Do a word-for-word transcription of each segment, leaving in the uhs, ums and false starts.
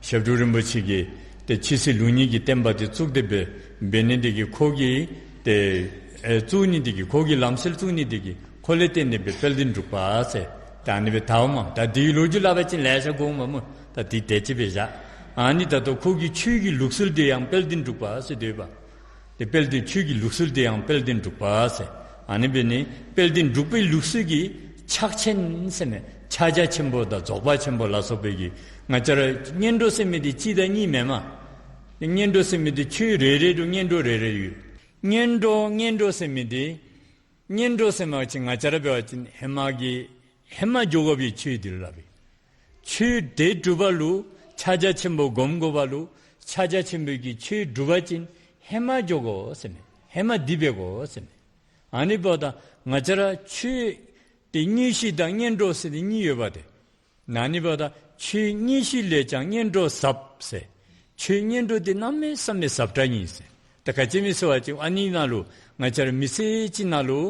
ཞབས་དྲུང་རིན་པོ་ཆེ་གིས་ཏེ་ཆོས་སྲིད་ལུགས་གཉིས་ཀྱི་བསྟན་པ་དེ་བཙུགས་ཏེ་སྦེ་འབད་ནི་དེ་གིས་ཁོ་གིས་ཏེ་ཨེ་བཙུགས་ནི་དེ་གིས་ཁོ་གིས་ལམ་སྲོལ་བཙུགས་ནི་དེ་གིས་ཁོ་ལས་བརྟེན་ཏེ་སྦེ་དཔལ་ལྡན་འབྲུག་པ་ཟེར་ད་ཨ་ནི་སྦེ་དརཝ་མས། ད་དེའི་ལོ་རྒྱུས་སླབ་པ་ཅིན་ལེ་ཤ་འགོརཝ་མས་སྨོ། ད་དེ་དེ་ཅིག་སྦེ་བཞག། ཨ་ནི་ད་ལྟོ་ཁོ་གི་ཆོས་ཀྱི་ལུགས་སྲོལ་དེ་ཡང་དཔལ་ལྡན་འབྲུག་པ་ཟེར་འདོད་པ། ཏེ་དཔལ་ལྡན་ཆོས་ཀྱི་ལུགས་སྲོལ་དེ་ཡང་དཔལ་ལྡན་འབྲུག་པ་ཟེར། ཨ་ནི་འབད་ནི་དཔལ་ལྡན་འབྲུག་པའི་ལུགས་སྲོལ་གྱི་ཕྱག་ཆེན་ཟེར་མི་ཕྱག་རྒྱ་ཆེན་པོ་དང་རྫོགས་པ་ཆེན་པོ་ལ་སོགས་པའི་གི་ང་བཅས་ར་སྔོན་འགྲོ་ཟེར་མི་དེ་གཅིག་དང་གཉིས་མེན་མས། སྔོན་འགྲོ་ཟེར་མི་དེ་ཆོས་རེ་རེ་དུ་སྔོན་འགྲོ་རེ་རེ་ཡོད། སྔོན་འགྲོ་སྔོན་འགྲོ་ཟེར་མི་དེ་སྔོན་འགྲོ་ཟེར་མི་ཅིག་ང་བཅས་ར་འབད་བ་ཅིན་ཧེ་མ་གི་ཧེ་མ་འགྱོ་དགོ་པའི་ཆོས་དེ་ལུ་སླབ་ཨིན། ཆོས་དེ་སྒྲུབ་པ་ལུ་ཕྱག་རྒྱ་ཆེན་པོ་སྒོམ་དགོ་པ་ལུ་ཕྱག་རྒྱ་ཆེན་པོའི་གི་ཆོས་སྒྲུབ་པ་ཅིན་ཧེ་མ་འགྱོ་དགོ་ཟེར་མས། ཧེ་མ་འདི་འབད་དགོ་ཟེར་མས། ཨ་ནི་འབདཝ་ད་ང་བཅས་ར་ཆོས་དེ་དངོས་གཞི་དང་སྔོན་འགྲོ་ཟེར་ཏེ་གཉིས་ཡོདཔ་ཏེ། ཨ་ནི་འབདཝ་ད་ཆོས་དངོས་གཞི་ལས་ཀྱང་སྔོན་འགྲོ་ཟབ་ཟེར། ཆོས་སྔོན་འགྲོ་དེ་གནམ་མེད་ས་མེད་ཟབ་དྲགས་ཨིན་ཟེར། ད་ག་ཅི་སྨོ་ཟེར་བ་ཅིན་ཨ་ནི་ནང་ལུ་ང་བཅས་ར་མི་ཚེ་གཅིག་ནང་ལུ་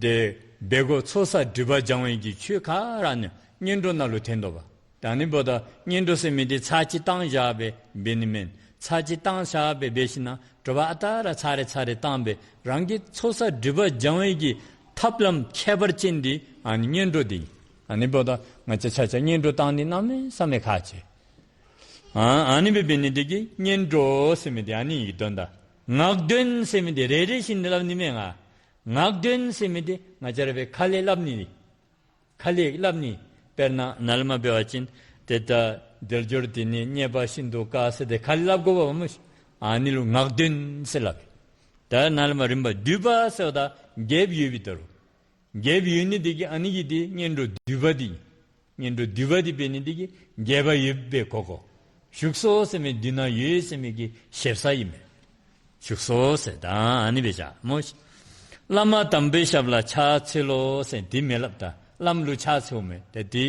དེ་འབད་དགོ་ཚོགས་བསགས་སྒྲིབ་པ་སྦྱང་བའི་གི་ཆོས་ག་ར་ནི་སྔོན་འགྲོ་ནང་ལུ་ཐོན་དོ་བ། ད་ཨ་ནི་འབདཝ་ད་སྔོན་འགྲོ་ཟེར་མི་དེ་ཚར་གཅིག་བཏང་བཞག་སྦེ་འབད་ནི་མེན། ཚར་གཅིག་བཏང་བཞག་སྦེ་འབད་ཞིན་ན་དྲོ་པ་ཨ་རྟག་ར་ཚར་རེ་ཚར་རེ་བཏང་སྦེ་རང་གི་ཚོགས་བསགས་སྒྲིབ་པ་སྦྱང་བའི་གི་ཐབས་ལམ་ཁྱད་པར་ཅན་དེ་ཨ་ནི་སྔོན་འགྲོ་དེ་ཨིན། ཨ་ནི་འབདཝ་ད་ང་བཅས་ཆ་ཁྱབ་སྔོན་འགྲོ་བཏང་ནི་གནམ་མེད་ས་མེད་ཁག་ཆེ། ཨ་ཨ་ནི་སྦེ་འབད་ནི་དེ་གིས་སྔོན་འགྲོ་ཟེར་མི་དེ་ཨ་ནི་ཡི་དོན་དག། ངག་འདོན་ཟེར་མི་དེ་རེ་རེ་བཞིན་དུ་སླབ་ནི་མེན་ང་། ངག་འདོན་ཟེར་མི་དེ་ང་བཅས་ར་སྦེ་ཁ་ལས་སླབ་ནི་དེ། ཁ་ལས་སླབ་ནི། དཔེར་ན་ནཱ་ལས་མར་འབད་བ་ཅིན་ཏེ་ད་དལ་འབྱོར་འདི་ནི་རྙེད་པ་ཤིན་ཏུ་དཀའ་ཟེར་ཏེ་ཁ་ལས་སླབ་དགོ་པས་སྨོ་ཤིག། ཨ་ནི་ལུ་ངག་འདོན་ཟེར་སླབ་ཨིན། ད་ནཱ་ལས་མར་རིམ་པ་བསྡུས་པ་ཟེརཝ་ད་རྒྱསཔ་ཡོད་པའི་ད་རུང་། རྒྱསཔ་ཡོད་ནི་དེ་གིས་ཨ་ནི་གི་དེ་སྔོན་འགྲོ་བསྡུས་པ་དེ་ཨིན། སྔོན་འགྲོ་བསྡུས་པ་དེ་འབད་ནི་དེ་གིས་རྒྱསཔ་ཡོདཔ་སྦེ་གོ་དགོ། བཞུགས་སོ་ཟེར་མི་འདི་ན་ཡོད་ཟེར་མི་གི་ཞེ་ས་ཨིན་མས། བཞུགས་སོ་ཟེར་ད་ཨ་ནི་སྦེ་བཞག་སྨོ་ཤིག། བླ་མ་དམ་པའི་ཞབས་ལ་ཕྱག་འཚལ་ལོ་ཟེར་འདི་མི་སླབ། ད་བླམ་ལུ་ཕྱག་འཚལཝ་མས། ད་དེ་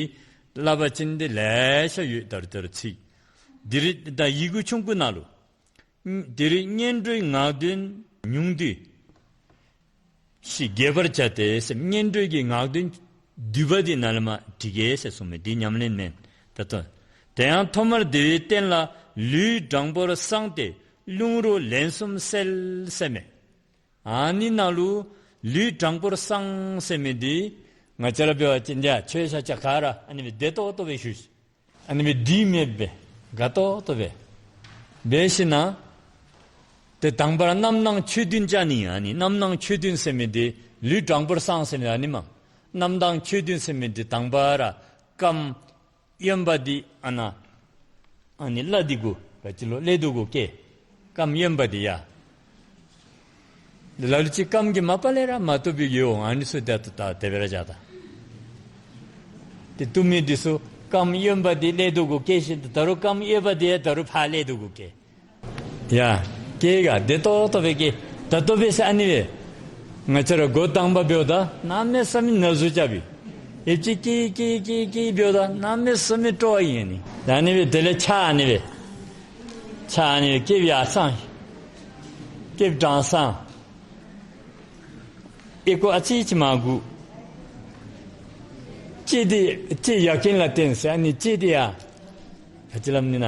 སླབ་པ་ཅིན་དེ་ལེ་ཤ་ཡོད། ད་རུང་ད་རུང་ཚིག་འདི་རེ་ད་ཡི་གུ་ཆུང་ཀུ་ནང་ལུ། དེ་རིང་སྔོན་འགྲོའི་ངག་འདོན་ཉུང་བསྡུས་ཤིག་རྒྱས་པར་བྱ་སྟེ་ཟེར། སྔོན་འགྲོའི་གི་ངག་འདོན་བསྡུས་པ་འདི་ནཱ་ལས་མར་འབྲི་གེ་ཟེར་གསུངས་མས། འདི་ཉམས་ལེན་མེན། ད་ལྟོ། དེ་ཡང་ཐོག་མར་བདེ་བའི་སྟན་ལ་ལུས་དྲང་པོར་བསྲངས་ཏེ་རླུང་རོ་ལན་གསུམ་བསལ་ཟེར་མས། ཨ་ནི་ནང་ལུ་ལུས་དྲང་པོར་བསྲངས་ཟེར་མི་འདི་ང་བཅས་ར་འབད་བ་ཅིན་འདི་ཡ་ཆོས་ཤ་ཆ་ག་ར་ཨ་ནི་སྦེ་བདེ་ཏོག་ཏོ་སྦེ་བཞུགས། ཨ་ནི་སྦེ་སྒྲིག་མེདཔ་སྦེ་དགའ་ཏོག་ཏོ་སྦེ་འབད་ཞིན་ན་ཏེ་དང་པ་ར་རྣམ་སྣང་ཆོས་བདུན་བཅའ་ནི། ཨ་ནི་རྣམ་སྣང་ཆོས་བདུན་ཟེར་མི་འདི་ལུས་དྲང་པོར་བསྲངས་ཟེར་མི་ཨ་ནི་མས། རྣམ་སྣང་ཆོས་བདུན་ཟེར་མི་འདི་དང་པ་ར་རྐངམ་གཡོནམ་འདི་ཨ་ནཱ་ཨ་ནི་ལགཔ་འདི་གུ་ག་ཅི་ལོ་ཀླད་དོ་གུ་བཀལ། རྐངམ་གཡོནམ་འདི་ཡ། ལ་ལུ་ཅིག་རྐངམ་གི་མ་པ་ལས་ར་མ་བཏུབ་པའི་ཡོད་འོང་། ཨ་ནི་ཚུ་ད་ད་དེ་སྦེ་ར་བཞག་ད། ཏེ་བཏུབ་མི་འདི་ཚུ་རྐངམ་གཡོནམ་འདི་ཀླད་དོ་གུ་བཀལ་ཞིནམ་ད་རུང་རྐངམ་གཡོནམ་འདི་ཡ་ད་རུང་ཕར་ཀླད་དོ་གུ་བཀལ། ཡ། བཀལ་ག་བདེ་ཏོག་ཏོ་སྦེ་བཀལ། ད་ལྟོ་འབད་ས་ཨ་ནི་སྦེ། ང་བཅས་ར་འགོ་དང་པ་འབདཝ་ད་གནམ་མེད་ས་མེད་ན་ཟུག་རྐྱབ་པས། ཡུདཔ་ཅིག་བཀལ་བཀལ་བཀལ་བཀལ་འབདཝ་ད་གནམ་མེད་ས་མེད་སྤྲོ་བ་ཨིན་ཨ་ནི། ད་ཨ་ནི་སྦེ་དེ་ལས་ཕྱག་ཨ་ནི་སྦེ། ཕྱག་ཨ་ནི་སྦེ་སྐེདཔ་ཡར་བསྲང་། སྐེདཔ་དྲང་བསྲང་། ཨོལ་ལྐོག་ཨ་ཙི་ཅིག་མར་སྒུར། ལྕེ་འདི་ལྕེ་ཡ་རྐན་ལ་བརྟེན་ཟེར། ཨ་ནི་ལྕེ་འདི་ཡ་ག་ཅི་སླབ་ནི་ན་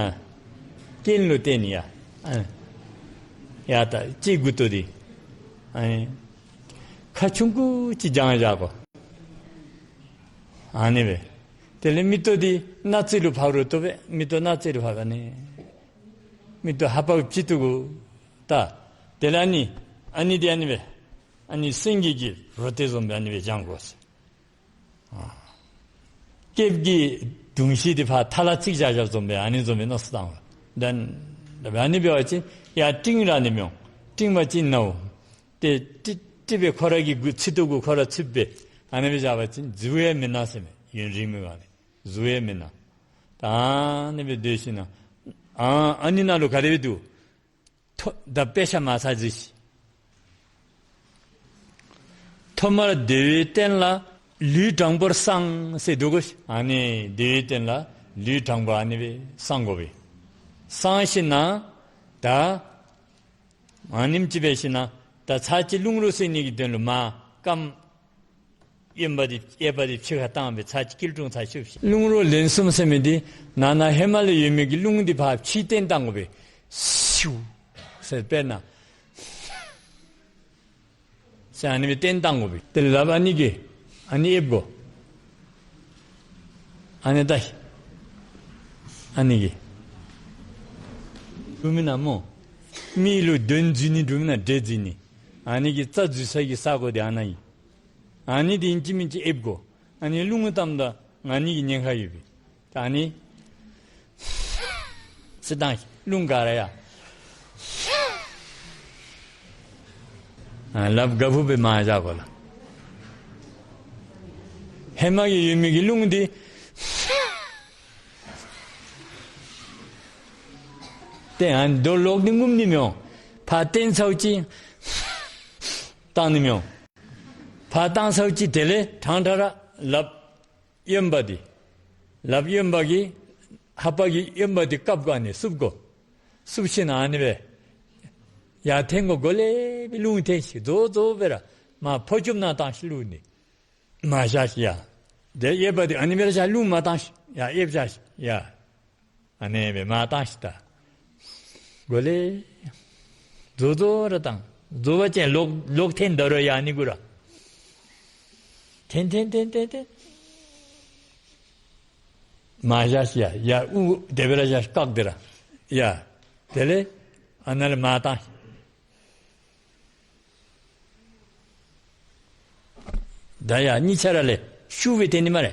རྐན་ལུ་བརྟེན་ནི་ཡ། ཨ་ཡ་ད་ལྕེ་སྒུར་དོ་འདི། ཨ་ནི་ཁ་ཆུང་ཀུ་ཅིག་བརྒྱངས་བཞག་དགོ། ཨ་ནི་སྦེ། དེ་ལས་མིག་ཏོ་འདི་སྣ་རྩེ་ལུ་ཕར་རུ་བཏོག་པས། མིག་ཏོ་སྣ་རྩེ་ལུ་ཕར་ག་ནི། མིག་ཏོ་ལྷ་པ་གི་སྤྱི་ཏོག་གུ་བལྟ། དེ་ལས་ཨ་ནི་ཨ་ནི་འདི་ཨ་ནི་སྦེ་ཨ་ནི་སེང་གེ་གི་རོ་དེ་བཟུམ་སྦེ་ཨ་ནི་སྦེ་བརྒྱང་དགོ་ཟེར། ཨ་སྐེདཔ་གི་དུང་ཤིང་འདི་ཕར་ཐ་ལ་བརྩིགས་བཞག་བཞགཔ་བཟུམ་སྦེ་ཨ་ནི་བཟུམ་སྦེ་མནོ་བསམ་བཏང་དགོ། དེ་ལས་ཨ་ནི་འབད་བ་ཅིན་ཡར་སྤྲིང་ར་ནི་མི་འོང་། སྤྲིང་བ་ཅིན་ན་འོང་། ཏེ་ཏི་ཏི་སྦེ་ཁོ་ར་གི་གུ་ཚིགས་ཏོ་གུ་ཁོ་ར་ཚུདཔ་སྦེ་ཨ་ནི་སྦེ་བཞག་པ་ཅིན་གཟུགས་ཡང་མི་ན་ཟེར་མས། ཡུན་རིངམོ་སྦེ་གཟུགས་ཡང་མི་ན། ད་ཨ་ནི་སྦེ་སྡོད་ཞིན་ན་ཨ་ཨ་ནི་ནང་ལུ་ག་དེ་སྦེ་འདུག། ཐོ་ད་དཔེ་ཆ་མར་ཚར་གཟིགས་ཤིག། ཐོག་མར་བདེ་བའི་སྟན་ལ་ལུས་དྲང་པོར་བསྲང་ཟེར་འདུག་གོ། ཨ་ནི་བདེ་བའི་སྟན་ལ་ལུས་དྲང་པོ་ཨ་ནི་སྦེ་བསྲང་དགོ་པས། བསྲང་ཞིན་ན་ད་ཨ་ནེམ་ཅིག་འབད་ཞིན་ན་ད་ཚར་གཅིག་རླུང་རོ་བསལ་ནི་གི་དོན་ལུ་མར་རྐངམ་ གཡོན་པ་འདི་གཡས་པ་འདི་ཕྱི་ཁར་བཏང་སྦེ་ཚར་གཅིག་སྐྱིལ་ཀྲུང་ཚར་ཤུབ་ཤིག། རླུང་རོ་ལན་གསུམ་ཟེར་མི་འདི་ནང་ན་ཧེ་མ་ལས་ཡོད་མི་གི་རླུང་འདི་ཕར་ཕྱི་བཏོན་བཏང་དགོ་པས། ཤིའུ་ཟེར་དཔེར་ན། ཟེར་ཨ་ནི་སྦེ་བཏོན་བཏང་དགོ་པས། དེ་ལས་ལགཔ་ཨ་ནི་གིས་ཨ་ནི་ཨེབ་དགོ། ཨ་ནི་ད་ཨ་ནི་གིས་འདྲུ་མི་ན་སྨོ། མི་ལུ་གདོན་འཛུལ་ནི་འདྲུ་མི་ན་འདྲེ་འཛུལ་ནི། ཨ་ནི་གི་རྩ་འཛུལ་ས་གི་ས་གོ་འདི་ཨ་ནཱ་ཨིན། ཨ་ནི་འདི་ཨིན་ཅི་མིན་ཅི་ཨེབ་དགོ། ཨ་ནི་རླུང་བཏངམ་ད་ང་ནི་གི་ཉེན་ཁ་ཡོད་པས། ད་ཨ་ནི་ཟེར་བཏང་རླུང་ག་ར་ཡར། ཨ་ལགཔ་ག་བུ་སྦེ་མར་བཞག་དགོ་ལགས། ཧེ་མ་གི་ཡོད་མི་གི་རླུང་འདི་ཏེ་ཨ་ནི་རྡོ་ལོག་འདི་རྔུབ་ནི་མི་འོང་། ཕར་བཏོན་ཚརཝ་ཅིག་བཏང་ནི་མི་འོང་། ཕར་བཏང་ཚརཝ་ཅིག་དེ་ལས་ཕྲང་ཕྲང་ར་ལགཔ་གཡོན་པ་འདི་ལགཔ་གཡོན་པ་གིས་ལྷ་པ་གི་གཡོན་པ་འདི་བཀབ་བཀབ་ནི་བསུབ་དགོ། བསུབ་ཞིནམ་ཨ་ནི་སྦེ་ཡར་འཐེན་དགོ། གོ་ལེ་སྦེ་རླུང་འཐེན་ཤིག། རྫོགས་རྫོགས་སྦེ་ར་མར་ཕོ་ཅུམ་ནང་བཏང་ཤིག་རླུང་འདི། མར་བཞག་ཤིག་ཡ། དེ་གཡས་པ་འདི་ཨ་ནི་སྦེ་ར་བཞག། རླུང་མར་བཏང་ཤིག་ཡ། ཨེབ་བཞག་ཤིག་ཡ། ཨ་ནི་སྦེ་མར་བཏང་ཤིག་ད། གོ་ལེ། རྫོགས་རྫོགས་ར་བཏང་། རྫོགས་པ་ཅིན་ལོག་ལོག་འཐེན་ད་རུང་ཡ་ཨ་ནི་གུ་ར། འཐེན་འཐེན་འཐེན་འཐེན་འཐེན། མར་བཞག་ཤིག་ཡ། ཡ་དབུ་དེ་སྦེ་ར་བཞག་ཤིག། བཀག་སྟེ་ར་ཡ། དེ་ལས་ཨ་ནཱ་ལས་མར་བཏང་ཤིག། ད་ཡ་གཉིས་ཆ་ར་ལས་ཤུགས་སྦེ་འཐེན་ནི་སྨ་རེ།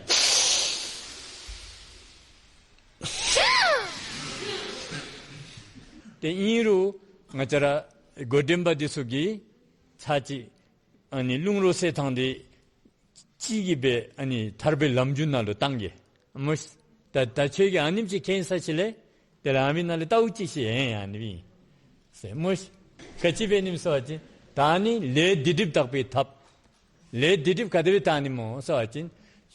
དེ་ཨིན་རུང་ང་བཅས་ར་འགོ་འདྲེན་པ་འདི་ཚུ་གིས་ཚར་གཅིག་ཨ་ནི་རླུང་རོ་སེལ་ཐངས་འདི་གཅིག་གིས་སྦེ་ཨ་ནི་ཐར་པའི་ལམ་རྒྱུད་ནང་ལུ་བཏང་གེ། སྨོ་ཤིག། ད་ད་ཁྱོད་ཀྱིས་ཨ་ནེམ་ཅིག་མཁྱེན་ས་ཅིག་ལས་དེ་ལས་ཨ་མི་ནང་ལས་ལྟཝ་ཅིག་ཤིག། ཨེ་ཨ་ནི་སྦེ་ཨིན་ཟེར་སྨོ་ཤིག། ག་ཅི་འབད་ནི་སྨོ་ཟེར་བ་ཅིན་ད་ཨ་ནི་ལས་སྡིག་སྒྲིབ་དག་པའི་ཐབས། ལས་སྡིག་སྒྲིབ་ག་དེ་སྦེ་དག་ནི་སྨོ་ཟེར་བ་ཅིན་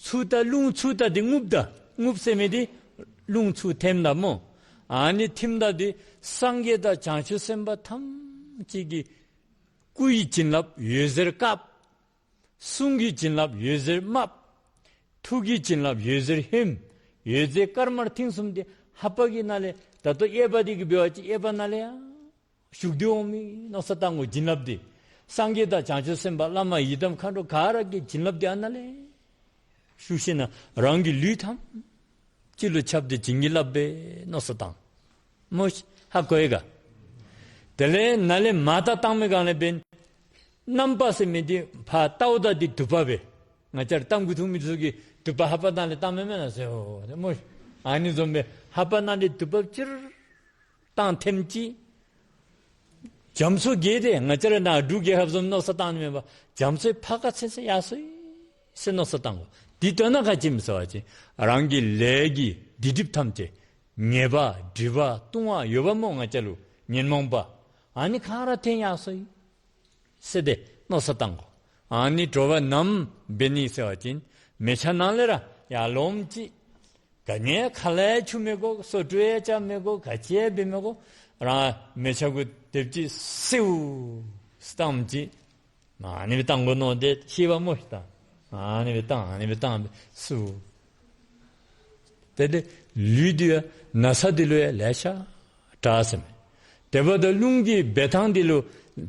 ཚུར་ད་རླུང་ཚུར་ད་འདི་རྔུབ་ད། རྔུབ་ཟེར་མི་འདི་རླུང་ཚུར་འཐེནམ་ད་སྨོ། ཨ་ནི་འཐེནམ་ད་འདི་སངས་རྒྱས་དང་བྱང་ཆུབ་སེམས་དཔའ་ཐམས་ཅད་ཀྱི་སྐུ་ཡི་བྱིན་རླབས་འོད་ཟེར་དཀརཔོ། གསུང་གི་བྱིན་རླབས་འོད་ཟེར་དམརཔོ། ཐུགས་ཀྱི་བྱིན་རླབས་འོད་ཟེར་ཧོནམོ། འོད་ཟེར་དཀར་དམར་མཐིང་གསུམ་འདི་ལྷ་པ་གི་ནང་ལས་ད་ལྟོ་གཡས་པ་འདི་གིས་འབད་བ་ཅིན་གཡས་པ་ནང་ལས་ཡར་ཞུགས་ཏེ་འོང་མི་མནོ་བསམ་བཏང་དགོ། བྱིན་རླབས་འདི་སངས་རྒྱས་དང་བྱང་ཆུབ་སེམས་དཔའ་བླ་མ་ཡི་དམ་མཁའ་འགྲོ་ག་ར་གི་བྱིན་རླབས་འདི་ཨ་ནཱ་ལས་ཞུགས་ཞིནམ་རང་གི་ལུས་ཐམས་ཅད་ལུ་ཁྱབ་སྟེ་བྱིན་གྱིས་བརླབས་པའི་མནོ་བསམ་བཏང་སྨོ་ཤིག། ཧ་གོ་ཡི་ག། དེ་ལས་ནཱ་ལས་མར་ད་བཏང་མི་སྒང་ལས་འབདན་རྣམ་པ་ཟེར་མི་འདི་ཕར་ལྟཝ་ད་འདི་དུ་པ་སྦེ། ང་བཅས་ར་གཏམ་གྱི་ཐུང་མི་ཚུ་གིས་དུ་པ་ལྷ་པ་ནང་ལས་བཏངམ་མེན་ན་ཟེར་འོ་སྨོ་ཤིག། ཨ་ནི་བཟུམ་སྦེ་ལྷ་པ་ནང་ལས་དུ་པ་ཅིག་བཏང་འཐེནམ་ཅིག། རྒྱ་མཚོ་བརྒལ་ཏེ་ང་བཅས་ར་ནཱ་འབྲུག་རྒྱལ་ཁབ་བཟུམ་མནོ་བསམ་བཏང་ནི་མེན་པར་རྒྱ་མཚོའི་ཕར་ཁ་ཚུན་ཚོད་ཡར་སོང་ཡི་ཟེར་མནོ་བསམ་བཏང་དགོ། འདི་དོན་དག་ག་ཅི་སྨོ་ཟེར་བ་ཅིན་རང་གི་ལས་ཀྱི་སྡིག་སྒྲིབ་ཐམས་ཅད་ཉེས་པ་སྒྲིབ་པ་ལྟུང་བ་ཡོདཔ་སྨོ། ང་བཅས་ལུ་ཉོན་མོངས་པ་ཨ་ནི་ག་ར་འཐེན་ཡར་སོང་ཡི་ཟེར་ཏེ་མནོ་བསམ་བཏང་དགོ། ཨ་ནི་དྲོ་པ་ནམ་འབད་ནི་ཟེར་བ་ཅིན་མལ་ཆ་ནང་ལས་ར་ཡར་ལོངམ་ཅིག། ག་ནི་ཁ་ལས་ཆུ་མི་དགོ། སོ་བཀྲུ་ཡང་རྐྱབ་མི་དགོ། ག་ཅི་ཡང་འབད་མི་དགོ། རང་མལ་ཆ་གུ་དེབ་ཅིག་སེའུ་སྟངམ་ཅིག། ཨ་ནི་སྦེ་བཏང་དགོ་མནོ་སྟེ་ཤེས་པ་སྨོ་ཤིག་ད། ཨ་ནི་སྦེ་བཏང་ཨ་ནི་སྦེ་བཏང་སྦེ་སུ། དེ་ལས་ལུས་འདི་ཡང་ན་ཚ་འདི་ལུ་ཡང་ལེ་ཤ་དྲག་ཟེར་མས། དེ་འབདཝ་ད་རླུང་གི་འབད་ཐངས་འདི་ལུ་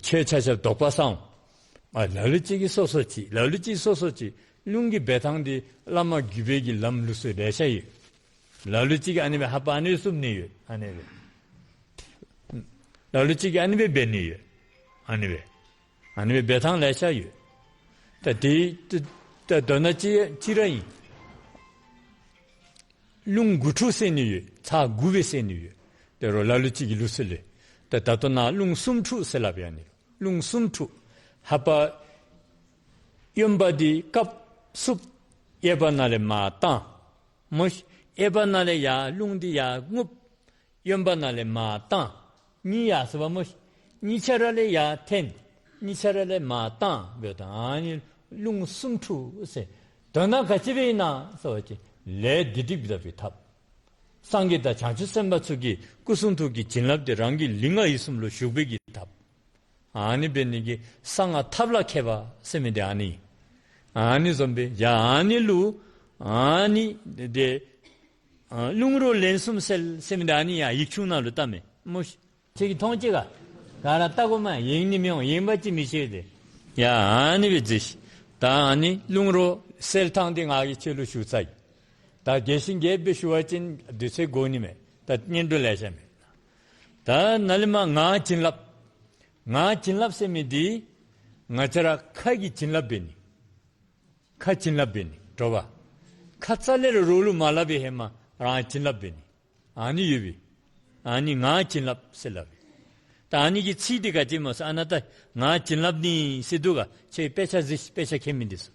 ཁྱོད་ཆ་ཁྱབ་དོགས་པ་ཟ་འོང་། ཨ་ལ་ལུ་ཅིག་གིས་སོ་སོ་ཅིག་ལ་ལུ་ཅིག་སོ་སོ་ཅིག། རླུང་གི་འབད་ཐངས་འདི་བླ་མ་བརྒྱུད་པའི་གི་ལམ་ལུགས་སྲོལ་ལེ་ཤ་ཡོད། ལ་ལུ་ཅིག་གིས་ཨ་ནི་སྦེ་ལྷ་པ་ཨ་ནི་སྦེ་བསུབ་ནི་ཡོད། ཨ་ནི་སྦེ། ལ་ལུ་ཅིག་གིས་ཨ་ནི་སྦེ་འབད་ནི་ཡོད། ཨ་ནི་སྦེ། ཨ་ནི་སྦེ་འབད་ཐངས་ལེ་ཤ་ཡོད། ད་དེ་ད་ད་དོན་དག་ཅིག་ཅིག་ར་ཨིན། རླུང་དགུ་ཕྲུགས་ཟེར་ནི་ཡོད། ཚར་དགུ་སྦེ་ཟེར་ནི་ཡོད། དེ་རུང་ལ་ལུ་ཅིག་གི་ལུགས་སྲོལ་ལས། ད་ད་ལྟོ་ནཱ་རླུང་གསུམ་ཕྲུགས་ཟེར་སླབ་ཡ་ནི། རླུང་གསུམ་ཕྲུགས། ལྷ་པ་གཡོན་པ་འདི་བཀབ་བསུབ། གཡས་པ་ནང་ལས་མར་བཏང་སྨོ་ཤིག། གཡས་པ་ནང་ལས་ཡར་རླུང་འདི་ཡར་རྔུབ། གཡོན་པ་ནང་ལས་མར་བཏང་། གཉིས་ཡར་སོང་བ་སྨོ་ཤིག། གཉིས་ཆ་ར་ལས་ཡར་འཐེན། གཉིས་ཆ་ར་ལས་མར་བཏང་འབདཝ་ད་ཨ་ནི་རླུང་གསུམ་ཕྲུགས་ཟེར། དོན་དག་ག་ཅི་སྦེ་ཨིན་ན་ཟེར་བ་ཅིན་ལས་སྡིག་སྒྲིབ་དག་པའི་ཐབས། སངས་རྒྱས་དང་བྱང་ཆུབ་སེམས་དཔའ་ཚུ་གི་སྐུ་གསུང་ཐུགས་ཀྱི་བྱིན་རླབས་འདི་རང་གི་ལུས་ངག་ཡིད་གསུམ་ལུ་ཞུགས་པའི་གི་ཐབས། ཨ་ནི་འབད་ནི་གི་གསང་སྔགས་ཐབས་ལ་མཁས་པ་ཟེར་མི་འདི་ཨ་ནི། ཨ་ནི་བཟུམ་སྦེ་ཡ་ཨ་ནི་ལུ་ཨ་ནི་དེ་ཨ་རླུང་རོ་ལན་གསུམ་སེལ་ཟེར་མི་འདི་ཨ་ནི་ཡང་ཡིག་ཆུང་ནང་ལུ་བཏབ་མས་སྨོ་ཤིག། ཁྱེད་ཀྱིས་མཐོང་ཅི་ག། ག་ར་བལྟ་དགོ་མས། ཡེངས་ནི་མི་འོང་། ཡེངས་པ་ཅིན་མི་ཤེས་ཏེ། ཡ་ཨ་ནི་སྦེ་མཛད་ཤིག། ད་ཨ་ནི་རླུང་རོ་སེལ་ཐངས་འདི་ང་གིས་ཁྱེད་ལུ་ཞུ་ཚར་ཡི། ད་རྒྱས་ཤིང་རྒྱསཔ་སྦེ་ཞུ་བ་ཅིན་དུས་ཚོད་འགོར་ནི་མས། ད་སྙན་སྒྲོན་ལེ་ཤ་མས། ད་ནཱ་ལས་མར་ངག་བྱིན་རླབས། ངག་བྱིན་རླབས་ཟེར་མི་འདི་ང་བཅས་ར་ཁ་གི་བྱིན་རླབས་འབད་ནི། ཁ་བྱིན་རླབས་འབད་ནི་དྲོ་པ། ཁ་ཙ་ལས་ར་རོགས་ལུ་མ་སླབ་པའི་ཧེ་མ་རང་བྱིན་རླབས་འབད་ནི། ཨ་ནི་ཡོད་པས། ཨ་ནི་ངག་བྱིན་རླབས་ཟེར་སླབ་པས། ད་ཨ་ནི་གི་ཚིག་འདི་ག་ཅི་སྨོ་ཟེར། ཨ་ན་ད་ངག་བྱིན་རླབས་ནི་ཟེར་འདུག་ག། ཁྱེད་དཔེ་ཆ་གཟིགས། དཔེ་ཆ་མཁྱེན་མི་འདི་ཚུ།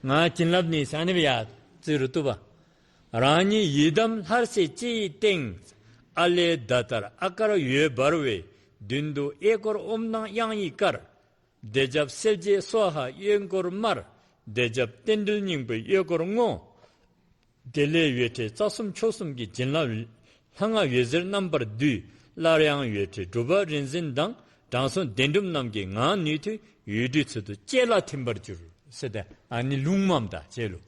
ངག་བྱིན་རླབས་ནི་ཟེར་ཨ་ནི་སྦེ་ཡ་བརྩི་རུང་བཏུབ་པས། རང་ཉིད་ཡི་དམ་ལྷར་གསལ་ལྕེ་ཡི་སྟེང་། ཨ་ལས་ད་ལྟར་ཨ་ཀར་འོད་འབར་བའི། མདུན་དུ་གཡས་སྐོར་ཨོཾ་དང་དབྱངས་ཡི་ཀར། བཟླས་བརྗོད་གསལ་བྱེད་སྭཱ་ཧཱ་གཡོན་སྐོར་དམར། བཟླས་བརྗོད་རྟེན་འབྲེལ་སྙིང་པོའི་གཡས་སྐོར་བསྔོ། དེ་ལས་འོད་འཕྲོས་རྩ་གསུམ་མཆོག་གསུམ་གྱི་བྱིན་རླབས། ལྷ་སྔགས་འོད་ཟེར་རྣམ་པར་བསྡུས། སླར་ཡང་འོད་འཕྲོས་སྒྲུབ་པ་རིག་འཛིན་དང་། དྲང་སྲོང་བདེན་གྲུབ་རྣམས་ཀྱི་ངག་ནུས་མཐུ། འོད་འཕྲོས་ཚུལ་དུ་ལྕེ་ལ་ཐིམ་པར་གྱུར། ཟེར་ཏེ་ཨ་ནི་ལུང་མམ་ད་ཁྱེད་ལུ།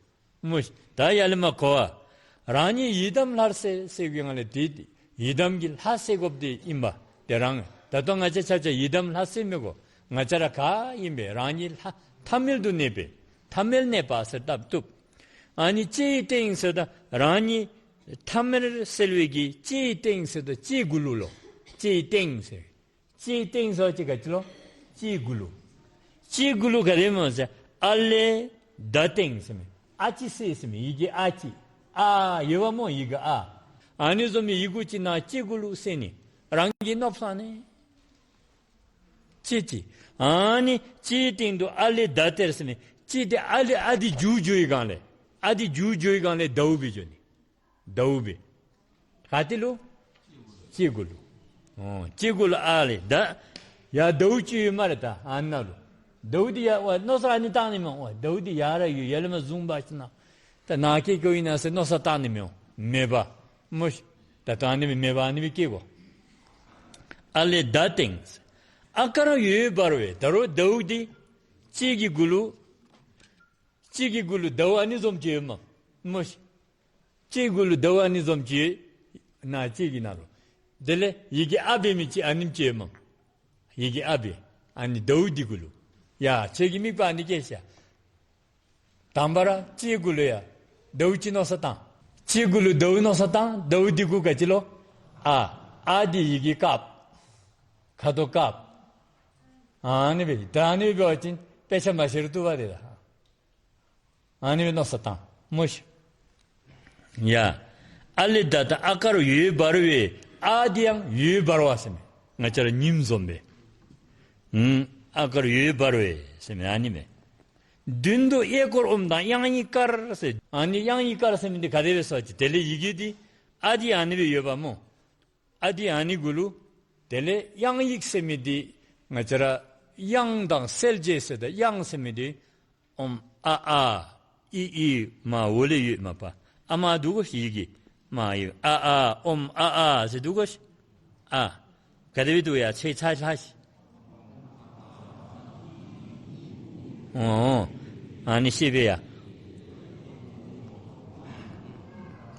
སྨོ་ཤིག། ད་ཡར་ལས་མར་གོ་བ། རང་ཉིད་ཡི་དམ་ལྷར་གསལ་ཟེར་བའི་སྒང་ལས་དེ་ཡི་དམ་གྱི་ལྷ་གསལ་དགོཔ་འདི་ཨིན་པས། དེ་རང་ད་ལྟོ་ང་བཅས་ཆ་ཁྱབ་ཡི་དམ་ལྷ་གསལ་མི་དགོ། ང་བཅས་ར་ག་ཨིན་པས། རང་ཉིད་ལྷ་ཐ་མལ་དུ་གནས་པས། ཐ་མལ་གནས་པ་ཟེར་སླབ་བཏུབ། ཨ་ནི་ལྕེ་ཡི་སྟེང་ཟེརཝ་ད་རང་ཉིད་ཐ་མལ་སེལ་བའི་གི་ལྕེ་ཡི་སྟེང་ཟེརཝ་ད་ལྕེ་གུ་ལུ་ལོ། ལྕེ་ཡི་སྟེང་ཟེར། ལྕེ་སྟེང་ཟེར་བ་ཅིན་ག་ཅི་ལོ། ལྕེ་གུ་ལུ། ལྕེ་གུ་ལུ་ག་དེ་སྨོ་ཟེར། ཨ་ལས་ད་སྟེང་ཟེར་མི། ཨ་ཅི་ཟེར་ཟེར་མི། ཡི་གེ་ཨ་ཅི། ཨ་ཡོདཔ་སྨོ། ཡི་གེ་ཨ། ཨ་ནི་བཟུམ་མའི་ཡི་གུ་ཅིག་ནཱ་ལྕེ་གུ་ལུ་གསལ་ནི། རང་གིས་མནོ་བསམ་ནི། ལྕེ་ཅིག། ཨ་ནི་ལྕེ་སྟེང་དུ་ཨ་ལས་ད་སྟེང་ཟེར་མི། ལྕེ་འདི་ཨ་ལས་ཨ་འདི་མཇུག་འགྱོ་བའི་སྒང་ལས། ཨ་འདི་མཇུག་འགྱོ་བའི་སྒང་ལས་ཟླཝ་སྦེ་འགྱོ་ནི། ཟླཝ་སྦེ། ག་ཏེ་ལུ། ལྕེ་གུ་ལུ། ཨོ་ལྕེ་གུ་ལུ་ཨ་ལས་ད། ཡ་ཟླཝ་ཅིག་ཡོད་སྨ་རེ་ད་ཨ་ནཱ་ལུ། ཟླཝ་འདི་ཡ་ཝ་མནོ་བསམ་ཨ་ནི་བཏང་ནི་མས། ཨོ་ཟླཝ་འདི་ཡར་ར་ཡོད། ཡར་ལས་མར་བཟུང་འབག་ཞིནམ་ད་ནཱ་སྐྱེ་སྐྱེཝ་ཨིན་ན་ཟེར་མནོ་བསམ་བཏང་ནི་མས། ཨོ་མེད་པས། སྨོ་ཤིག། ད་ད་ཨ་ནི་སྦེ་མེད་པས། ཨ་ནི་སྦེ་སྐྱེ་དགོ། ཨ་ལས་ད་སྟེང་། ཨ་ཀར་འོད་འབར་བའི། ད་རུང་ཟླཝ་འདི་ལྕེ་གི་གུ་ལུ། ལྕེ་གི་གུ་ལུ་ཟླཝ་ཨ་ནི་བཟུམ་ཅིག་ཡོདཔ་མས། སྨོ་ཤིག། ལྕེ་གུ་ལུ་ཟླཝ་ཨ་ནི་བཟུམ་ཅིག་ཡོད། ནཱ་ལྕེ་གི་ནང་ལུ། དེ་ལས་ཡི་གེ་ཨ་འབད་མི་ཅིག་ཨ་ནེམ་ཅིག་ཡོདཔ་མས། ཡི་གེ་ཨ་འབད། ཨ་ནི་ཟླཝ་འདི་གུ་ལུ། ཡ་ཁྱེད་ཀྱིས་དམིགས་པ་ཨ་ནི་བསྐྱེད་ཤིག། དང་པ་ར་ལྕེ་གུ་ལུ་ཡ་ཟླཝ་ཅིག་མནོ་བསམ་བཏང་། ལྕེ་གུ་ལུ་ཟླཝ་མནོ་བསམ་བཏང་། ཟླཝ་འདི་གུ་ག་ཅི་ལོ། ཨ། ཨ་འདི་ཡི་གེ་ཀ། ཁ་དོག་ཀ། ཨ་ནི་སྦེ། ད་ཨ་ནི་སྦེ་འབད་བ་ཅིན་དཔེ་ཆ་མ་ཤེས་རུང་བཏུབ་པས་ཏེ་ད། ཨ་ནི་སྦེ་མནོ་བསམ་བཏང་། སྨོ་ཤིག། ཡ། ཨ་ལས་ད་ལྟར་ཨ་ཀར་འོད་འབར་བའི། ཨ་འདི་ཡང་འོད་འབར་བ་ཟེར་མི། ང་བཅས་ར་ཉིམ་བཟུམ་སྦེ། ཨུམ། ཨ་ཀར་འོད་འབར་བའི་ཟེར་མི་ཨ་ནི་མས། མདུན་དུ་གཡས་སྐོར་ཨོཾ་དང་དབྱངས་ཡི་ཀར་ཟེར། ཨ་ནི་དབྱངས་ཡི་ཀར་ཟེར་མི་འདི་ག་དེ་སྦེ་ཟེར་བ་ཅིན་དེ་ལས་ཡི་གེ་འདི་ཨ་འདི་ཨ་ནི་སྦེ་ཡོདཔ་སྨོ། ཨ་འདི་ཨ་ནི་གུ་ལུ། དེ་ལས་དབྱངས་ཡིག་ཟེར་མི་འདི་ང་བཅས་ར་དབྱངས་དང་གསལ་བྱེད་ཟེརཝ་ད་དབྱངས་ཟེར་མི་འདི་ཨོཾ་ཨ་ཨཱ་ཨི་ཨི་མ་འོག་ལས་ཡོད་མ་པ། ཨ་མ་འདུག་གོ་ཤིག། ཡི་གེ་མ་ཡི་ཨ་ཨཱ་ཨོཾ་ཨ་ཨཱ་ཟེར་འདུག་གོ་ཤིག། ཨ། ག་དེ་སྦེ་འདུག། ཡ་ཚེ་ཚ་ལྷ་ཤིག། ཨོ། ཨ་ནི་ཤེས་པས་ཡ།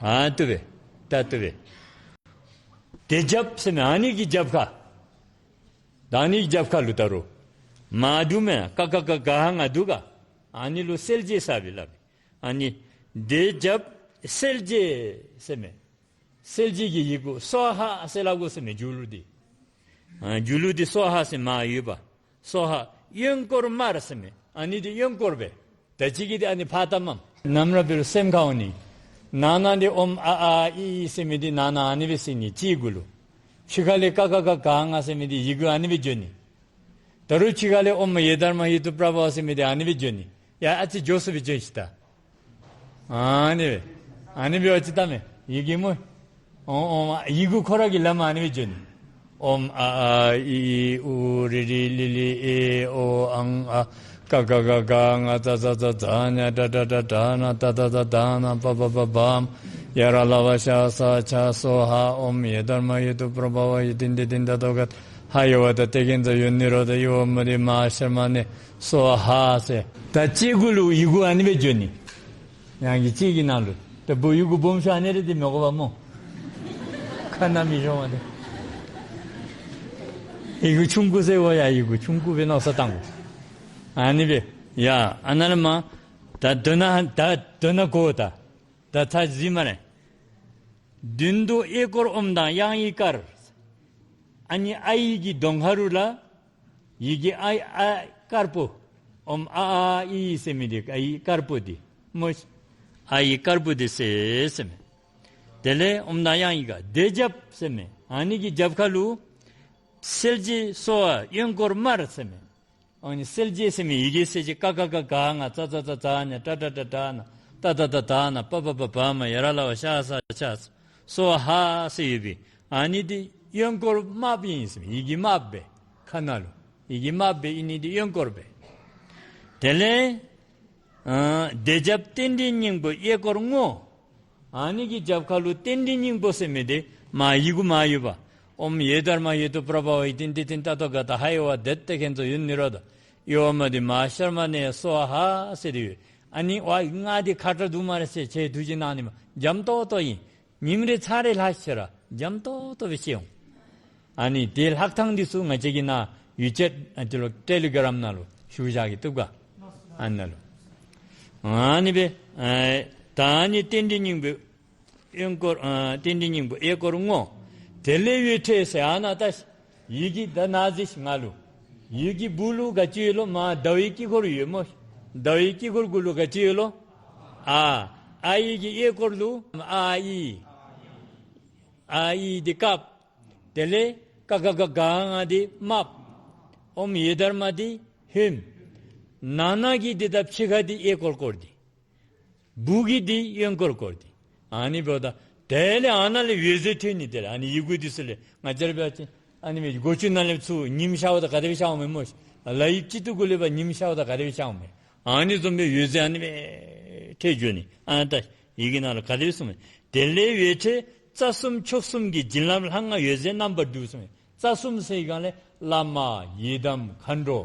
ཨ་བཏུབ་པས། ད་བཏུབ་པས། དེ་རྒྱབ་ཟེར་མི་ཨ་ནི་གི་རྒྱབ་ཁ། ད་ཨ་ནི་རྒྱབ་ཁ་ལུ་ད་རུང་མ་འདུག་མེན། ཀ་ཀ་ག་ག་ཧ་ང་འདུག་ག། ཨ་ནི་ལུ་གསལ་བྱེད་ཟེར་སྦེ་སླབ་པས། ཨ་ནི་དེ་རྒྱབ་གསལ་བྱེད་ཟེར་མི། གསལ་བྱེད་ཀྱི་ཡི་གུ་སྭཱ་ཧཱ་ཟེར་སླབ་དགོ་ཟེར་མི་མཇུག་ལུ་འདི། ཨ་མཇུག་ལུ་འདི་སྭཱ་ཧཱ་ཟེར་མ་ཡོད་པ། སྭཱ་ཧཱ་གཡོན་སྐོར་དམར་ཟེར་མི། ཨ་ནི་འདི་གཡོན་སྐོར་སྦེ། ད་ཅི་གི་འདི་ཨ་ནི་ཕར་བཏབ་མས། ནམ་ར་འབད་རུང་སེམས་ཁར་འོང་ནི། ནང་ན་འདི་ཨོཾ་ཨ་ཨཱ་ཨི་ཨི་ཟེར་མི་འདི་ནང་ན་ཨ་ནི་སྦེ་གསལ་ནི་ལྕེ་གུ་ལུ། ཕྱི་ཁ་ལས་ཀ་ཀ་ག་ག་ང་ཟེར་མི་འདི་ཡི་གུ་ཨ་ནི་སྦེ་འགྱོ་ནི། ད་རུང་ཕྱི་ཁ་ལས་ཨོཾ་ཡེ་དྷརྨཱ་ཧེ་ཏུ་པྲ་བྷ་ཝཱ་ཟེར་མི་འདི་ཨ་ནི་སྦེ་འགྱོ་ནི། ཡ་ཨ་ཙི་མགྱོགས་སུ་སྦེ་འགྱོ་ཤིག་ད། ཨ་ནི་སྦེ། ཨ་ནི་སྦེ་ཨ་ཙི་བཏབ་མས། ཡི་གེ་སྨོ། ཨོཾ་ཨོཾ་ཡི་གུ་ཁོ་ར་གི་ལམ་ཨ་ནི་སྦེ་འགྱོ་ནི། ཨོཾ་ཨ་ཨཱ་ཨི་ཨི་ཨུ་རི་རི་ལི་ལི་ཨེ་ཨོ་ཨཾ་ཨ། ཀ་ཀ་ག་ག་ང་ཙ་ཙ་ཛ་ཛ་ཉ་ཏ་ཏ་ཏ་ཏ་ན་ཏ་ཏ་ཏ་ད་ན་པ་པ་པ་བམ། ཡ་ར་ལ་བ་ཤ་ས་ཆ་སྭཱ་ཧཱ། ཨོཾ་ཡེ་དྷརྨཱ་ཧེ་ཏུ་པྲ་བྷ་ཝཱ་ཧེ་ཏིན་ཏི་ཏིན་ད་དོ་ག་ཏ། ཧ་ཡོ་བ་ད་ཏེ་ཁན་ཙོ་ཡོད་ནི་རོ་ད་ཡོ་མ་དི་མ་ཤར་མ་ནེ་སྭཱ་ཧཱ་ཟེར། ད་ལྕེ་གུ་ལུ་ཡི་གུ་ཨ་ནི་སྦེ་འགྱོ་ནི། ཡང་གི་ལྕེ་གི་ནང་ལུ་ད་བུ་ཡི་གུ་སྦོམ་ཤོས་ཨ་ནི་རེ་དེ་མི་དགོ་པ་སྨོ། ཁ་ནང་མི་ཤོང་བ་དེ། ཡི་གུ་ཆུང་ཀུ་ཟེར་བ་ཡ་ཡི་གུ་ཆུང་ཀུ་སྦེ་མནོ་བསམ་བཏང་དགོ། ཨ་ནི་སྦེ་ཡ་ཨ་ན་ལས་མ་ད་དོན་ན་ད་དོན་ན་གོ་ད། ད་ཚར་གཟིགས་སྨ་རེ། མདུན་དུ་གཡས་སྐོར་ཨོམ་དང་གཡང་གཡི་དཀར། ཨ་ནི་ཨ་ཡིག་གི་གདོང་ཁ་རུ་ལ་ཡི་གེ་ཨ་ཨ་དཀར་པོ། ཨོམ་ཨ་ཨ་ཨི་ཟེར་མི་འདི་ཨ་ཡིག་དཀར་པོ་འདི་སྨོ། ཨ་ཡིག་དཀར་པོ་འདི་ཟེར་ཟེར་མས། དེ་ལས་ཨོམ་དང་གཡང་གཡི་དཀར་དེ་རྒྱབ་ཟེར་མས། ཨ་ནི་གི་རྒྱབ་ཁ་ལུ་གསལ་བྱེད་སྭཱ་ཧཱ་གཡོན་སྐོར་དམར་ཟེར་མས། ཨ་ནི་གསལ་བྱེད་ཟེར་མི་ཡི་གེ་གསལ་བྱེད་ཀ་ཁ་ག་ག་ང་ཙ་ཙ་ཙ་ཙ་ན་ཏྲ་ཏྲ་ཏྲ་ཏྲ་ན་ཏ་ཏ་ཏ་ཏ་ན་པ་པ་པ་བ་མ་ཡ་ར་ལ་བ་ཤ་ས་ཤ་སྭཱ་ཧཱ་ཟེར་ཡོད་པའི་ཨ་ནི་འདི་གཡོན་སྐོར་དམརཔོ་ཨིན་ཟེར་མི་ཡི་གེ་དམརཔོ་སྦེ་ཁ་ནང་ལུ་ཡི་གེ་དམརཔོ་སྦེ་ཨིན་ནི་འདི་གཡོན་སྐོར་སྦེ། དེ་ལས་ཨ་དེ་རྒྱབ་རྟེན་འབྲེལ་སྙིང་པོ་གཡས་སྐོར་སྔོ། ཨ་ནི་གི་རྒྱབ་ཁ་ལུ་རྟེན་འབྲེལ་སྙིང་པོ་ཟེར་མི་འདི་མ་ཡི་གུ་མ་ཡོད་པ། ཨོཾ་ཡེ་དྷརྨཱ་ཡེ་ཏུ་པྲ་བྷ་ཝ་ཨི་ཏིན་དྷི་ཏིན་ཏ་ཏོ་ག་ཏ་ཧ་ཡོ་བ་དད་ཏེ་ཁན་ཙོ་ཡོད་ནི་རོ་ད་ཡོ་མ་དི་མ་ཤར་མ་ནེ་སྭཱ་ཧཱ་ཟེར་ཏེ་ཡོད། ཨ་ནི་ཝ་ང་འདི་ཁ་ཏ་དུ་མ་རེ་ཟེར་ཁྱེད་ཐུགས་རྗེ་གནང་ནི་མ་འཇམ་ཏོག་ཏོ་ཨིན། ཉིནམ་རེ་ཚར་རེ་ལྷག་ཤེས་ར་འཇམ་ཏོག་ཏོ་སྦེ་ཤེས་འོང་། ཨ་ནི་དེ་ལྷག་ཐངས་འདི་ཚུ་ང་བཅས་ཀྱི་ནཱ་ཡུ་ཅེཊ་ཨ་ཏི་ལོ་ཊེ་ལི་གྲམ་ནང་ལུ་ཞུ་བཞག་གི་བཏུབ་ག། ཨ་ནཱ་ལུ། ཨ་ནི་སྦེ་ཨེ་ད་ཨ་ནི་རྟེན་འབྲེལ་སྙིང་པོ་གཡོན་སྐོར་ཨ་རྟེན་འབྲེལ་སྙིང་པོ་གཡས་སྐོར་སྔོ། དེ་ལས་འོད་འཕྲོས་ཟེར་ཨ་ནཱ་ད་ཡི་གེ་ད་ནཱ་གཟིགས་ང་ལུ། ཡི་གེ་སྦུག་ལུ་ག་ཅི་ཡོད་ལོ་མ་ཟླ་བའི་དཀྱིལ་འཁོར་ཡོད་སྨོ། ཟླ་བའི་དཀྱིལ་འཁོར་གུ་ལུ་ག་ཅི་ཡོད་ལོ། ཨ་ཨ་ཡིག་གི་གཡས་སྐོར་ལུ་ཨ་ཨི། ཨ་ཨི་འདི་དཀརཔོ། དེ་ལས་ཀ་ཁ་ག་ག་ང་འདི་དམརཔོ། ཨོཾ་ཡེ་དྷརྨཱ་འདི་ཧོནམོ། ནང་ན་གི་འདི་དང་ཕྱི་ཁ་འདི་གཡས་སྐོར་སྐོར་འདི། སྦུག་གི་འདི་གཡོན་སྐོར་སྐོར་འདི། ཨ་ནི་འབདཝ་ད་དེ་ལས་ཨ་ནཱ་ལས་འོད་ཟེར་འཕྲོས་ནི། དེ་ལས་ཨ་ནི་ཡི་གུ་འདི་ཚུ་ལས་ང་བཅས་ར་འབད་བ་ཅིན་ཨ་ནི་མི་སྒོ་ཅུང་ནང་ལས་ཚུར་ཉིམ་ཤརཝ་ད་ག་དེ་སྦེ་ཤརཝ་མས་སྨོ། ལ་ཡུདཔ་ཅིག་ཏུ་གུ་ལས་འབད་ཉིམ་ཤརཝ་ད་ག་དེ་སྦེ་ཤརཝ་མས། ཨ་ནི་བཟུམ་སྦེ་འོད་ཟེར་ཨ་ནི་སྦེ་འཕྲོས་འགྱོ་ནི། ཨ་ནི་ད་ཡི་གེ་ནང་ལུ་ག་དེ་སྦེ་གསུངས་མས། དེ་ལས་འོད་འཕྲོས་རྩ་གསུམ་མཆོག་གསུམ་གྱི་བྱིན་རླབས་ལྷ་སྔགས་འོད་ཟེར་རྣམ་པར་སྒྲུབ་གསུངས་མས། རྩ་གསུམ་ཟེར་གང་ལས་བླ་མ་ཡི་དམ་མཁའ་འགྲོ།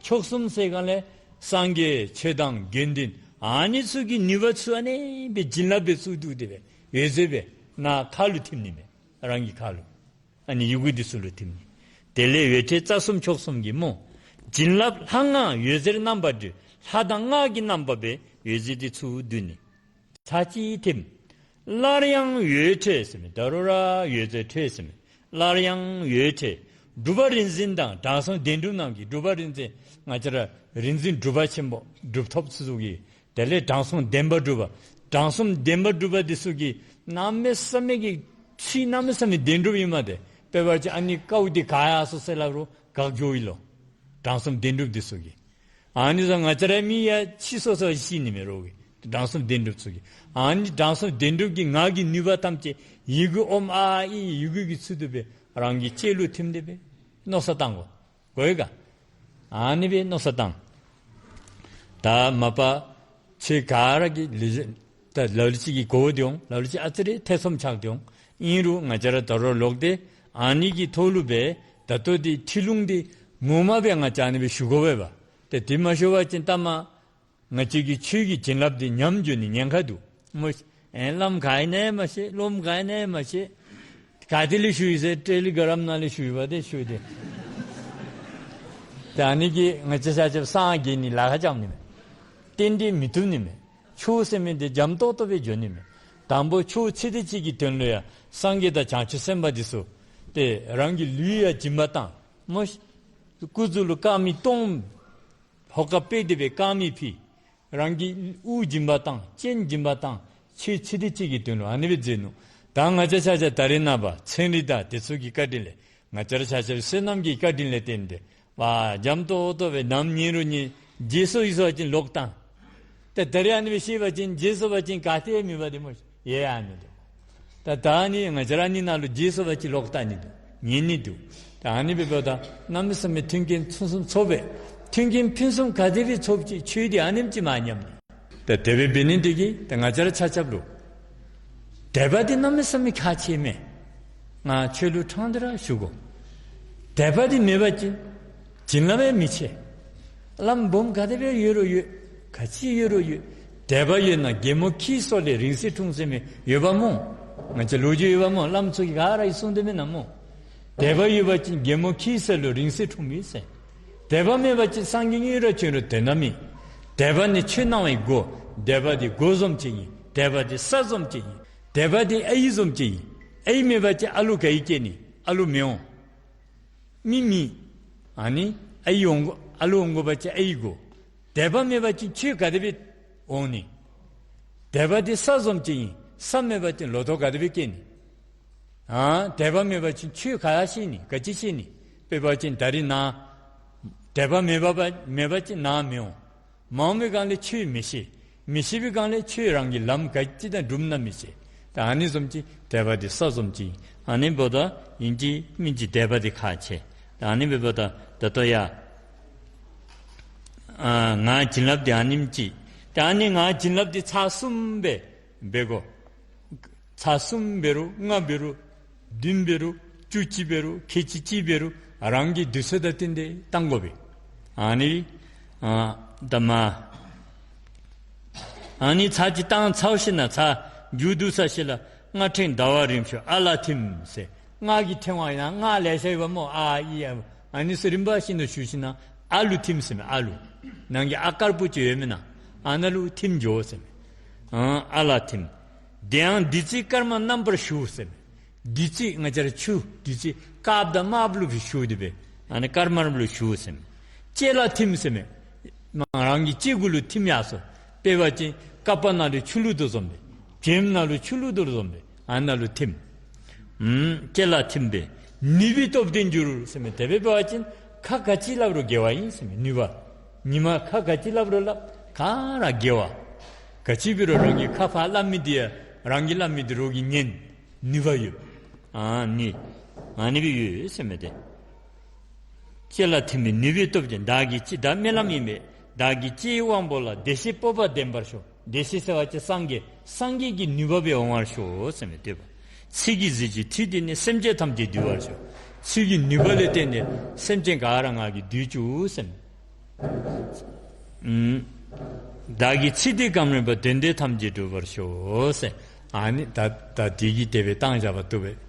མཆོག་གསུམ་ཟེར་གང་ལས་སངས་རྒྱས་ཆོས་དང་དགེ་འདུན། ཨ་ནི་ཚུ་གི་ནུས་པ་ཚུ་ཨ་ནི་སྦེ་བྱིན་རླབས་སྦེ་ཚུར་བསྡུ་སྟེ་སྦེ་འོད་ཟེར་སྦེ་ནཱ་ཁ་ལུ་ཐིམ་ནི་མས། རང་གི་ཁ་ལུ། ཨ་ནི་ཡི་གུ་འདི་ཚུ་ལུ་ཐིམ་ནི། དེ་ལས་འོད་འཕྲོས་རྩ་གསུམ་མཆོག་གསུམ་གྱི་སྨོ། བྱིན་རླབས་ལྷ་སྔགས་འོད་ཟེར་རྣམ་པར་སྒྲོལ། ལྷ་དང་སྔགས་ཀྱི་རྣམ་པ་སྦེ་འོད་ཟེར་འདི་ཚུར་བསྡུ་ནི། ཚར་གཅིག་ཐིམ། སླར་ཡང་འོད་འཕྲོས་ཟེར་མི་ད་རུང་ར་འོད་ཟེར་འཕྲོས་ཟེར་མི། སླར་ཡང་འོད་འཕྲོས། སྒྲུབ་པ་རིག་འཛིན་དང་དྲང་སྲོང་བདེན་གྲུབ་རྣམས་ཀྱིས། སྒྲུབ་པ་རིག་འཛིན་ང་བཅས་ར་རིག་འཛིན་གྲུབ་པ་ཆེན་པོ་གྲུབ་ཐོབ་ཚུ་གིས། དེ་ལས་དྲང་སྲོང་བདེན་པ་གྲུབ་པ། དྲང་སྲོང་བདེན་པ་གྲུབ་པ་འདི་ཚུ་གིས་གནམ་མེད་ས་མེད་ཀྱི་ཚུལ་གནམ་མེད་ས་མེད་བདེན་གྲུབ་ཨིན་མས་ཏེ། དཔེ་འབད་བ་ཅིན་ཨ་ནི་ཀཝ་འདི་ག་ཡར་སོང་ཟེར་སླབ་རུང་འགག་འགྱོཝ་ཨིན་ལོ། དྲང་སྲོང་བདེན་གྲུབ་འདི་ཚུ་གིས། ཨ་ནི་བཟུམ་ང་བཅས་ར་མི་ཡང་ཤི་སོ་སོ་ཤི་ནི་མས་རོགས་ཀྱིས། དྲང་སྲོང་བདེན་གྲུབ་ཚུ་གིས། ཨ་ནི་དྲང་སྲོང་བདེན་གྲུབ་ཀྱི་ངག་གི་ནུས་པ་ཐམས་ཅད་ཡི་གུ་ཨོཾ་ཨ་ཨ་ཨི་ཡི་གུ་གི་ཚུལ་དུ་སྦེ་རང་གི་ལྕེ་ལུ་ཐིམ་སྟེ་སྦེ་མནོ་བསམ་བཏང་དགོ། གོ་ཡི་ག། ཨ་ནི་སྦེ་མནོ་བསམ་བཏང་། ད་མ་པ་ཁྱེད་ག་ར་གིས་ལེགས་ཤོམ་ད་ལ་ལུ་ཅིག་གིས་གོ་སྟེ་འོང་། ལ་ལུ་ཅིག་ཨ་ཙི་རེ་ཐེ་ཚོམ་ཆགས་ཏེ་འོང་། ཨིན་རུང་ང་བཅས་ར་ད་རུང་ལོག་སྟེ་ཨ་ནི་གི་ཐོག་ལུ་སྦེ་ད་ལྟོ་འདི་ཁྲིད་ལུང་འདི་ངོ་མ་སྦེ་ང་བཅས་ཨ་ནི་སྦེ་ཞུ་དགོ་པས་པ། ཏེ་དེ་མ་ཞུ་བ་ཅིན་ལྟ་མ་ང་བཅས་ཀྱི་ཆོས་ཀྱི་བྱིན་རླབས་འདི་ཉམས་འགྱོ་ནི་ཉེན་ཁ་འདུག་སྨོ། ཨེ་བླམ་ག་ཨིན་ན་མ་ཤེས། སློབམ་ག་ཨིན་ན་མ་ཤེས། ག་ཏེ་ལས་ཞུ་ཡི་ཟེར་ཊེ་ལི་གྲམ་ནང་ལས་ཞུ་ཡི་པ་ཏེ་ཞུ་སྟེ། ད་ཨ་ནི་གིས་ང་བཅས་ཆ་ཁྱབ་སངས་རྒྱས་ནི་ལཱ་ཁག་རྐྱབ་ནི་མས། རྟེན་འབྲེལ་མི་ཐུབ་ནི་མས། ཆོས་ཟེར་མི་འདི་འཇམ་ཏོག་ཏོ་སྦེ་འགྱོ་ནི་མས། དང་པོ་ཆོས་ཚིག་དེ་གཅིག་གི་དོན་ལུ་ཡང་སངས་རྒྱས་དང་བྱང་ཆུབ་སེམས་དཔའ་འདི་ཚུ་ཏེ་རང་གི་ལུས་ཡང་སྦྱིན་པ་བཏང་སྨོ། སྐུ་གཟུགས་ལུ་དཀར་མེ་སྟོང་ཧོ་ཀ་དཔེ་དེ་སྦེ་དཀར་མེ་ཕུལ། རང་གི་དབུ་སྦྱིན་པ་བཏང་། སྤྱན་སྦྱིན་པ་བཏང་། ཆོས་ཚིག་དེ་གཅིག་གི་དོན་ལུ་ཨ་ནི་སྦེ་མཛད་ནུག། ད་ང་བཅས་ཆ་ཁྱབ་ད་རེས་ནངས་པ་ཚན་རིག་དང་དེ་ཚུ་གི་བཀའ་དྲིན་ལས་ང་བཅས་ར་ཆ་ཁྱབ་བསོད་ནམས་ཀྱི་བཀའ་དྲིན་ལས་བརྟེན་ཏེ་བ་འཇམ་ཏོག་ཏོ་སྦེ་ནམ་ཉིན་རུང་ཉིན་བརྗེད་སོ་ཡི་སོ་བ་ཅིན་ལོག་བཏང་། ཏེ་ད་རེས་ཨ་ནི་སྦེ་ཤེས་པ་ཅིན་བརྗེད་སོ་བ་ཅིན་ག་ཏེ་མེད་པ་དེ་སྨོ། ཡེ་ཨ་ནི་འདུག། ད་ད་ཨ་ནི་ང་བཅས་ར་ཨ་ནི་ནང་ལུ་བརྗེད་སོ་བ་ཅིན་ལོག་བཏང་ནི་འདུག། ཉན་ནི་འདུག། ད་ཨ་ནི་སྦེ་འབདཝ་ད་གནམ་མེད་ས་མེད་མཐུན་རྐྱེན་ཚུན་ཚོད་ཚོགས་པས། མཐུན་རྐྱེན་ཕུན་སུམ་ག་དེ་སྦེ་ཚོགསཔ་ཅིག་ཆོས་འདི་ཨ་ནེམ་ཅིག་མ་ཉམས་ནི། ད་དེ་སྦེ་འབད་ནི་འདི་གིས་ད་ང་བཅས་ར་ཆ་ཁྱབ་ལུ་དད་པ་འདི་གནམ་མེད་ས་མེད་ཁག་ཆེ་མས། ང་ཁྱོད་ལུ་ཕྲང་སྟེ་ར་ཞུ་དགོ། དད་པ་འདི་མེད་པ་ཅིན་བྱིན་རླབས་ཡང་མི་ཆེ། བླམ་སྦོམ་ག་དེ་སྦེ་ཡོད་རུང་ཡོད། ག་ཅི་ཡོད་རུང་ཡོད། དད་པ་ཡོད་ན་རྒན་མོ་ཁྱིའི་སོ་ལས་རིང་བསྲེལ་འཁྲུངས་ཟེར་མི་ཡོདཔ་སྨོ། ང་བཅས་ལོ་རྒྱུས་ཡོདཔ་སྨོ། བླམ་ཚུ་གིས་ག་ར་གིས་གསུངས་དོ་མེན་ན་སྨོ། དད་པ་ཡོད་པ་ཅིན་རྒན་མོ་ཁྱིའི་སོ་ལུ་རིང་བསྲེལ་འཁྲུངས་མི་ཟེར། དད་པ་མེད་པ་ཅིན་སངས་རྒྱས་དངོས་ར་བྱོན་རུང་དོན་དག་མེད། དད་པ་ནི་ཆོས་སྣང་བའི་སྒོ། དད་པ་འདི་སྒོ་བཟུམ་ཅིག་ཨིན། དད་པ་འདི་ས་བཟུམ་ཅིག་ཨིན། དད་པ་འདི་ཨའི་བཟུམ་ཅིག་ཨིན། ཨའི་མེད་པ་ཅིན་ཨ་ལུ་ག་གིས་སྐྱེ་ནི། ཨ་ལུ་མི་འོང་། མི་མེད། ཨ་ནི་ཨའི་འོང་དགོ། ཨ་ལུ་འོང་དགོ་པ་ཅིན་ཨའི་དགོ། དད་པ་མེད་པ་ཅིན་ཆོས་ག་དེ་སྦེ་འོང་ནི། དད་པ་འདི་ས་བཟུམ་ཅིག་ཨིན། ས་མེད་པ་ཅིན་ལོ་ཐོག་ག་དེ་སྦེ་སྐྱེ་ནི། ཨ་དད་པ་མེད་པ་ཅིན་ཆོས་ག་ཤེས་ནི། ག་ཅི་ཤེས་ནི། དཔེ་འབད་བ་ཅིན་ད་རིས་ན་དད་པ་མེད་པ་མེད་པ་ཅིན་ན་མི་འོང་། མ་འོངས་པའི་སྒང་ལས་ཆོས་མི་ཤེས། མི་ཤེས་པའི་སྒང་ལས་ཆོས་རང་གི་ལམ་ག་ཅི་དང་སྒྲུབ་ན་མི་ཤེས། ད་ཨ་ནི་བཟུམ་ཅིག་དད་པ་འདི་ས་བཟུམ་ཅིག་ཨིན། ཨ་ནི་འབདཝ་ད་ཨིན་ཅི་མིན་ཅི་དད་པ་འདི་ཁག་ཆེ། ད་ཨ་ནི་འབདཝ་ད་ད་ལྟོ་ཡ་ཨ་ངག་བྱིན་རླབས་འདི་ཨ་ནེམ་ཅིག། ད་ཨ་ནི་ངག་བྱིན་རླབས་འདི་ཚར་གསུམ་སྦེ་འབད་དགོ། ཚར་གསུམ་འབད་རུང་ལྔ་འབད་རུང་བདུན་འབད་རུང་བཅུ་གཅིག་འབད་རུང་ཁལ་གཅིག་གཅིག་འབད་རུང་རང་གི་དུས་ཚོད་དང་བསྟུན་ཏེ་བཏང་དགོ་པས། ཨ་ནི་ཨ་ད་མ་ཨ་ནི་ཚར་གཅིག་བཏང་ཚར་ཞིནམ་ལས་ཚར་མཇུག་བསྡུ་ས་ཅིག་ལུ་སྔགས་ཕྲེང་ཟླ་བ་རིམ་བྱོན་ཨ་ལ་ཐིམ་ཟེར། སྔགས་ཀྱི་ཕྲེང་བ་ཨིན་ན་སྔགས་ལེ་ཤ་ཡོདཔ་སྨོ། ཨ་ཨི་ཨ་ཨ་ནི་ཚུ་རིམ་པ་བཞིན་དུ་ཞུ་ཞིནམ་ལས་ཨ་ལུ་ཐིམ་ཟེར་མས། ཨ་ལུ་ནང་གི་ཨ་དཀརཔོ་ཅིག་ཡོད་མེན་ན། ཨ་ནཱ་ལུ་ཐིམ་འགྱོ་ཟེར་མས། ཨ་ཨ་ལ་ཐིམ། དེ་ཡང་བདུད་རྩི་དཀར་དམར་རྣམ་པར་བཞུ་ཟེར་མས། བདུད་རྩི་ང་བཅས་ར་ཆུ་བདུད་རྩི་དཀརཔོ་དང་དམརཔོ་ལུ་སྦེ་བཞུ་སྟེ་སྦེ་ཨ་ནི་དཀར་དམར་ལུ་བཞུ་ཟེར་མས། ལྕེ་ལ་ཐིམ་ཟེར་མས། མ་རང་གི་ལྕེ་གུ་ལུ་ཐིམ་ཡར་སོང་། དཔེ་འབད་བ་ཅིན་ཀ་པ་ནང་ལུ་ཆུ་བླུགས་དོ་བཟུམ་སྦེ་བྱེམ་ནང་ལུ་ཆུ་བླུགས་དོ་བཟུམ་སྦེ་ཨ་ནཱ་ལུ་ཐིམ། ཨུམ་ལྕེ་ལ་ཐིམ་པས་ནུས་པའི་སྟོབས་ལྡན་འགྱུར་ཟེར་མས། དེ་སྦེ་འབད་བ་ཅིན་ཁ་ག་ཅི་སླབ་རུང་དགེ་བ་ཨིན་ཟེར་མས། ནུས་པ། ཉིནམ་ཁ་ག་ཅི་སླབ་རུང་སླབ་ག་ར་དགེ་བ། ག་ཅི་འབད་རུང་རང་གི་ཁ་ཕར་སླབ་མི་འདི་ཡང་རང་གིས་སླབ་མི་འདི་རོགས་ཀྱིས་ཉན། ནུས་པ་ཡོད། ཨ་ནི་ཨ་ནི་སྦེ་ཡོད་ཟེར་མས་ཏེ། ལྕེ་ལ་ཐིམ་པས་ནུས་པའི་སྟོབས་ཀྱིས། བདག་གི་ལྕེ་བདག་སྨོན་ལམ་ཡིན་པས། བདག་གི་ལྕེའི་དབང་པོ་ལ། བདེ་གཤེགས་སྤོབས་པ་ལྡན་པར་ཤོག། བདེ་གཤེགས་ཟེར་བ་ཅིན་སངས་རྒྱས། སངས་རྒྱས་ཀྱི་ནུས་པ་སྦེ་འོང་བར་ཤོག་ཟེར་མས་ཏེ། ཚིག་གི་གཟི་བརྗིད་མཐུ་དེ་ནི། སེམས་ཅན་ཐམས་ཅད་འདུལ་བར་ཤོག། ཚིག་གི་ནུས་པ་ལས་བརྟེན་ཏེ་སེམས་ཅན་ག་ར་ང་གིས་འདུལ་བཅུག་ཟེར་མས། ཨུམ། བདག་གི་ཚིག་འདི་གམ་རིམ་པ། དོན་འདི་ཐམས་ཅད་འགྲུབ་པར་ཤོག་ཟེར། ཨ་ནི་ད་ད་འདི་གི་དེ་སྦེ་བཏང་བཞག་པ་བཏུབ་པས།